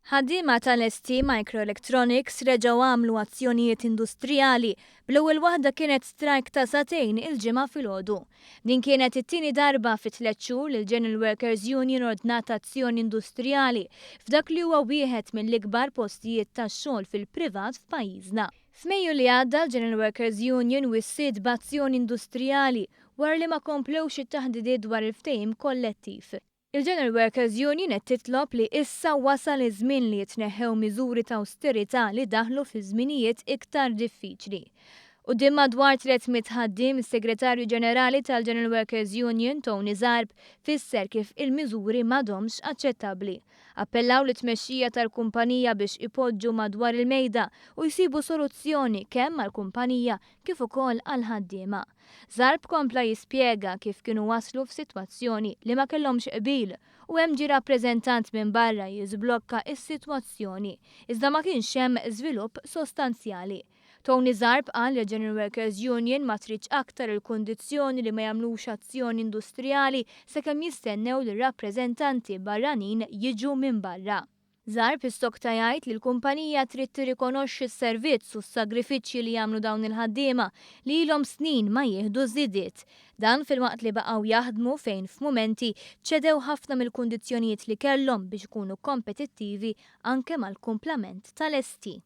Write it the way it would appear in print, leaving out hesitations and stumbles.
Ħaddiema tal-ST Microelectronics reġgħu għamlu azzjonijiet industrijali, bl-ewwel waħda kienet strajk ta' sagħtejn il-Ġimgħa filgħodu. Din kienet it-tieni darba fi tlett xhur li l-General Workers Union ordnat azzjoni industrijali f'dak li huwa wieħed mill-ikbar postijiet tax-xogħol fil-privat f'pajjiżna. F'Mejju li għadda l-General Workers Union wissiet b'azzjoni industrijali wara li ma komplewx it-taħdidiet dwar il-ftehim kollettiv. Il-General Workers Union qed titlob li issa wasal iż-żmien li jitneħħew miżuri ta' awsterità li daħlu fi żminijiet iktar diffiċli. Quddiem madwar 300 ħaddiem, is-Segretarju Ġenerali tal-General Workers Union, Tony Zarb, fisser kif il-miżuri m'għadhomx aċċettabbli. Appellaw lit-tmexxija tal-kumpanija biex ipoġġu madwar il-mejda u jsibu soluzzjoni kemm għall-kumpanija kif ukoll għall-ħaddiema. Zarb kompla jispjega kif kienu waslu f'sitwazzjoni li ma kellhomx qbil u hemm ġie rappreżentant minn barra jiżblokka s-sitwazzjoni, iżda ma kienx hemm żvilupp sostanzjali. Tony Zarb qal li l-General Workers Union ma tridx aktar il-kundizzjoni li ma jagħmlux azzjoni industrijali sakemm jistennew li r-rappreżentanti barranin jiġu minn barra. Zarb issokta jgħid li l-kumpanija trid tirrikonoxxi s-servizz u s-sagrifiċċji li jagħmlu dawn il-ħaddiema li ilhom snin ma jieħdu żidiet. Dan filwaqt li baqgħu jaħdmu fejn f'mumenti ċedew ħafna mill-kundizzjonijiet li kellhom biex ikunu kompetittivi anke mal-kumplament tal-ST.